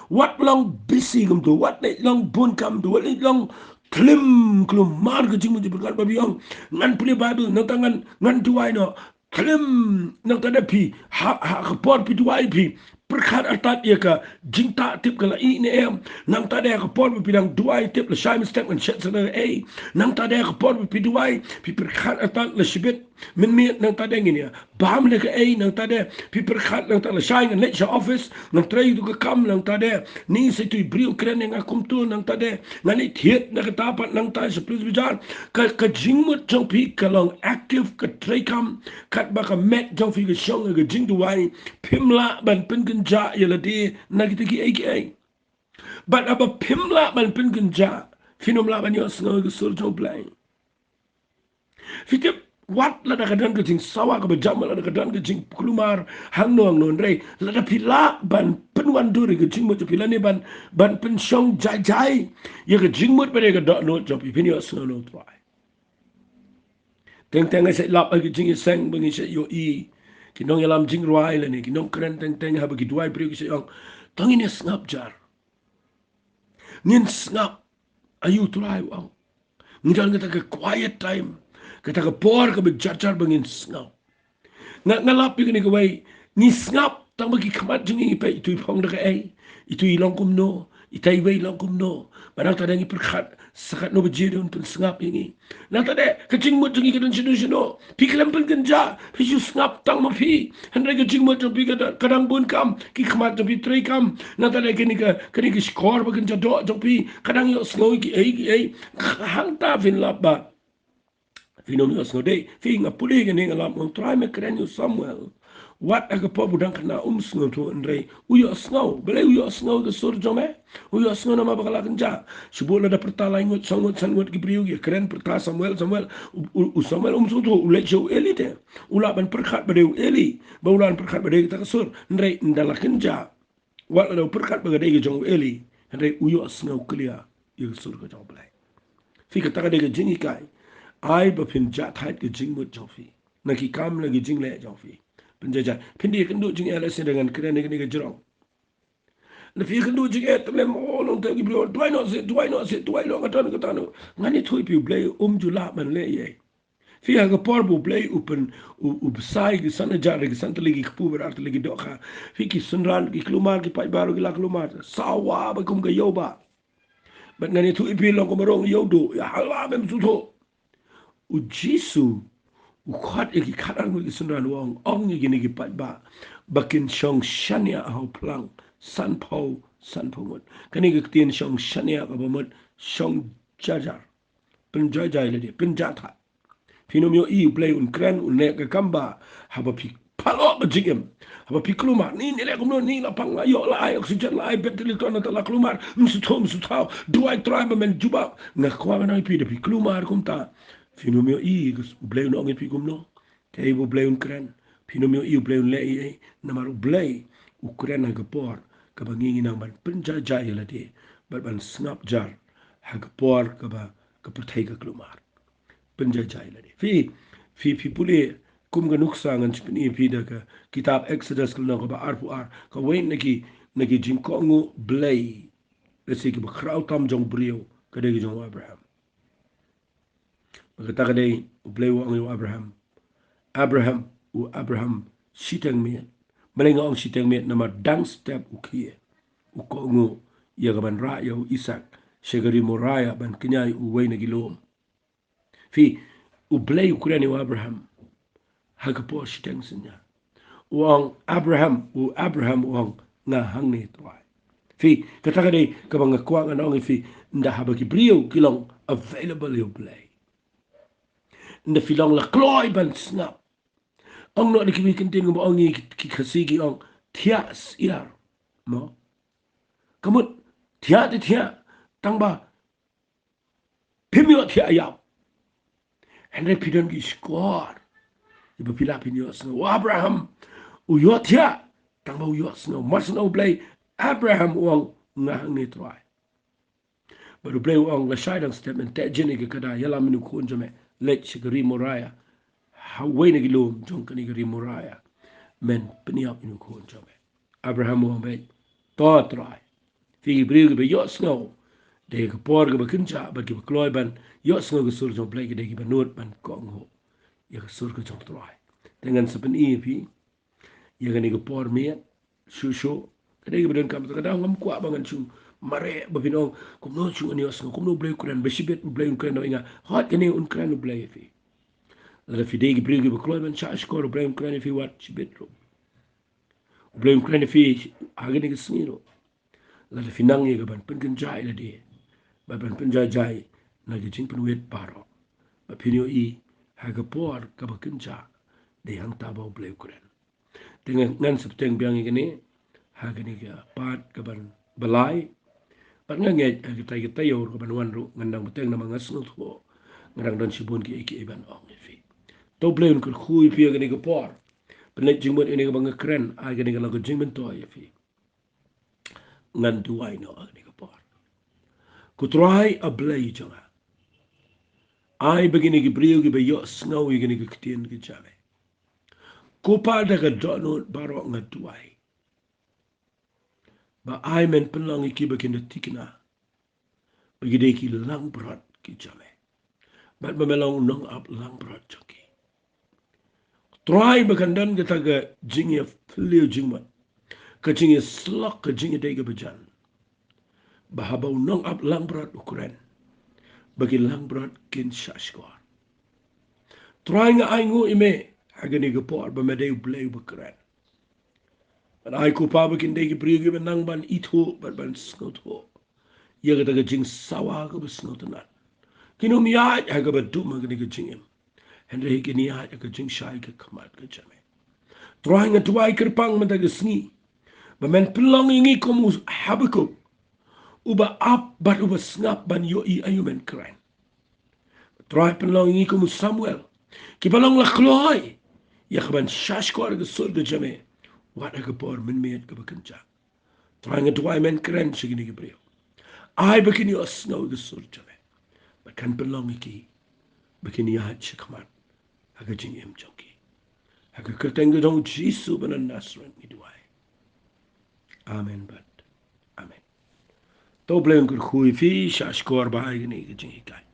Wat long busy kumto, wat leit long bun kam to, wat leit long klim kulmar ka jingmut jingpyrkhat, ba phi ong ngan pule Baibl, nangta ngan, ngan duwai noh. Klim, nangta da phi, ha, ha ka por phi duwai phi pyrkhat artat ïa ka jingtah tip ka la ih ne em. Nangta de ka por ba phi dang duwai tip lashai mynstep ngan shet sa ei. Nangta de ka por ba phi duwai phi pyrkhat artat la shibit mynmiet, nangta de ngin ïa bam da kaei, nangta de phi pyrkhat, nangta lashai ngan leit sha office, ngan trei tu ka kam, nangta de ni sa tu i briew kren ïa nga kumtu, nangta de ngan leit thied na kata pat, nangta sha police bazaar. Ka, ka jingmut jong phi ka long active, ka trei kam, katba ka met jong phi ka shong ka jingduwai. Phim lah ban pynkynjah ïa lade na kita kiei kiei. Bad haba phim lah ban pynkynjah, phin ym lah ban ïohsngew ïa ka sur jong U Blei. Phi tip, wat lada ka don ka jingsawa kaba jam, lada ka don ka jingkulmar hangno hangno, hynrei lada phi lah ban pynwandur ïa ka jingmut jong phi lane ban, ban pynshong jai jai ïa ka jingmut bad ïa ka dohnud jong phi, phin ïohsngew na U Trai. Teng teng ngi sa lap ha ka jingïaseng ba ngi sa ïohi ki nongïalam jingrwai lane ki nongkren, teng teng haba ki duwai briew ki sa ong, to ngin ïa sngap jar. Ngin sngap, aïu Trai, u ong. Ngi don kata ka quiet time, kata ka por kaba jar jar ba ngin sngap. Nga, nga lap ïa kane kawei, ngi sngap tang ba ki khmat jong ngi, peit itu i phong da kaei, itu i long kumno, itai iwei i long kumno. Ba nangta de ngi pyrkhat, sa katno baje de un pynsngap ïa ngi. Nangta de ka jingmut jong ngi ka don shano shano. Phi khlem pynkynjah, phi shu sngap tang ma phi. Hynrei ka jingmut jong phi ka dang, ka dang bun kam, ki khmat jong phi trei kam. Nangta de kane ka, kane ka shkor ba kynja doh jong phi ka dang ïohsngew kiei kiei. Hangta phin lap ba phin ym ïohsngew de. Phi, nga pule kane, nga lap, nga ong, Trai, me kren ïa u Samuel. Wat ha ka por ba u dang khynnah um sngewthuh, hynrei u ïohsngew. Balei u ïohsngew ïa ka sur jong me? U ïohsngew namar ba ka la kynjah. Shu bun lada pyrta lai ngut, saw ngut, san ngut ki briew ki kren pyrta, Samuel, Samuel. U, u, u Samuel um sngewthuh, u leit sha u Eli te. U lah ban pyrkhat ba dei u Eli, ba u lah ban pyrkhat ba dei kata ka sur. Hynrei ynda la kynjah, wat lada u pyrkhat ba ka dei ka jong u Eli, hynrei u ïohsngew clear ïa ka sur ka jong U Blei. Phi, kata ka dei ka jinghikai. Ai ba phin jah thait ka jingmut jong phi na ki kam, na ki jingleh jong phi. Pynjah jai. Phin da ïakynduh jingeh, lehse da ngan kren ïa kane ka jrong. Lada phi ïakynduh jingeh, te lem, oh, nongtei ki briew, duwai noh seh, duwai noh seh, duwai noh, nga don kata noh. Ngan ïathuh ïa phi, U Blei um ju lah ban leh ei ei. Phi, ha ka por ba U Blei u pyn, u, u bsa ïa ki san hajar, ki san tylli ki kpu bad ar tylli ki dohkha. Phi, ki synran, ki kulmar, ki paidbah ruh ki la kulmar. Sawa bha kum ka ïew bah. Bad ngan ïathuh ïa phi, long kum ka rong ïew duh, ïa hala mem sngewthuh. U Jisu u khot ïa ki khatar ngut ki synran, u ong, ong ïa kine ki paidbah ba kin shong shaniah ha u phlang sanphew, sanphew ngut. Kane ka ktien shong shaniah kaba mut shong jar jar. Pynjah jai lade, pynjah thait. Phin ym ïohi U Blei un kren, un leh ka kam ba haba phi phalok ka jingim, haba phi kulmar, ni, ni leh kumno, ni la pang, la ïoh, la ai oxygen, la ai ventilator, nangta la kulmar, ym sngewthuh, ym sngewthuh, duwai Trai ba men jubab. Nga kwah ban ong ïa phi, da phi kulmar kumta, phin ym ïohi U Blei un ong ïa phi kumno. Kaei ba U Blei un kren, phin ym ïohi U Blei un leh ei ei, namar U Blei u kren ha ka por kaba ngi ngi nang ban pynjah jai ïa lade bad ban sngap jar ha ka por kaba ka pyrthei ka kulmar. Pynjah jai ïa lade. Phi, phi, phi pule kum ka nuksa, ngan sa pyni ïa phi da ka kitab Exodus ka lynnong kaba arphew ar, kawei na ki, na ki jingkohnguh blei, lehse kiba khraw tam jong briew, ka dei ka jong u Abraham. Bad kata ka dei U Blei u ong ïa u Abraham, Abraham, u Abraham, shiteng miet. Balei nga ong shiteng miet? Namar dang step u khie, u kohnguh ïa kaban rah ïa u Isaak sha ka ri Moriah ban kñia ïa uwei na ki lum. Phi, U Blei u kren ïa u Abraham ha ka por shiteng synñia. U ong, Abraham, u Abraham, u ong, nga hangne Trai. Phi, kata ka dei kaba nga kwah ngan ong ïa phi, ynda haba ki briew ki long available ïa U Blei, ynda phi long la kloi ban sngap. Ong noh da kiwei ki ktien kumba ong ïa ki, ki Khasi ki ong, thiah syiar. Mo? Ka mut thiah te thiah, tang ba phim ïohthiah ïap. Hynrei phi don ki shkor iba phi lah phin ïohsngew. U Abraham u ïohthiah, tang ba u ïohsngew. Mar shu ong U Blei, Abraham, u ong, nga hangne Trai. Bad U Blei u ong, lashai dang step men teh jin ïa ka kada, ïalam ïa une u khun jong me, leit sha ka ri Moriah. Ha uwei na ki lum jong kane ka ri Moriah men pynïap ïa une u khun jong me. Abraham u ong, beit, to Trai. Phi, ki briew kiba ïohsngew da ka por kaba kynjah bad kiba kloi ban ïohsngew ka sur jong U Blei, ki dei kiba nud ban kohnguh ïa ka sur ka jong U Trai. Te ngan sa pyni ïa phi ïa kane ka por miet, shuh shuh. Ka dei kaba donkam, ka dei ngam kwah ba ngan shu mareh ba phin ong kumno shu ngan ïohsngew, kumno U Blei u kren, ba shibit U Blei un kren ïa nga. Hooid, kane un kren U Blei ïa phi. Lada phi dei ki briew kiba kloi ban shahshkor, U Blei un kren ïa phi wat shibit ruh. U Blei un kren ïa phi ha kane ka sngi ruh. Lada phi nang ïa ka ban pynkynjah ïa lade bad ban pynjah jai na ki jingpynwit baroh, ba phin ïohi ha ka por kaba kynjah, dei hangta ba U Blei u kren. Te ngan, ngan sa bteng biang ïa kane ha kane ka part kaban ba lai. Bad nga ngeit ha katai katai ïa ka ban wan ruh ngan nang bteng namar nga sngewthuh nga dang don shibun kiei kiei ban ong ïa phi. To U Blei un kyrkhu ïa phi ha kane ka por. Pynleit jingmut ïa kane kaba nga kren, ai kane ka long ka jingmyntoi ïa phi. Ngan duwai noh ha kane ka por. Ko Trai A Blei jong nga, ai ba kine ki briew kiba ïohsngew ïa kane ka ktien ka jong me, ko Pa, da ka dohnud baroh nga duwai ba ai men pynlong ïa ki ba kin da thikna ba ki dei ki langbrot ki jong me, bad ba me long u nongap langbrot jong ki. Trai, ba kan don kata ka jingïaphylliew jingmut, ka jingïasyllok, ka jingïadei kaba jan, ba haba u nongap langbrot u kren, ba ki langbrot kin shahshkor. Trai, nga ainguh ïa me ha kane ka por ba me dei U Blei uba kren. Bad ai ko Pa ba kin dei ki briew kiba nang ban ithuh bad ban sngewthuh ïa kata ka jingsawa kaba sngewtynnat. Kin ym ïaid ha kaba dum ha kane ka jingim, hynrei kin ïaid ha ka jingshai ka khmat ka jong me. Trai, nga duwai kyrpang mynta ka sngi ba men pynlong ïa ngi kum u Habakuk, uba ap bad uba sngap ban ïohi aïu men kren. Trai, pynlong ïa ngi kum u Samuel, kiba long la kloi ïa ka ban shahshkor ka sur ka jong me wat ha ka por mynmiet kaba kynjah. Trai, nga duwai men kren sha kine ki briew, ai ba kin ïohsngew ïa ka sur jong me, ba kan pynlong ïa ki ba kin ïaid sha khmat ha ka jingim jong ki. Ha ka kyrteng ka jong U Jisu ba na Nasareth ngi duwai. Amen bad amen. To U Blei un kyrkhu ïa phi, shahshkor bha ïa kane ka jinghikai.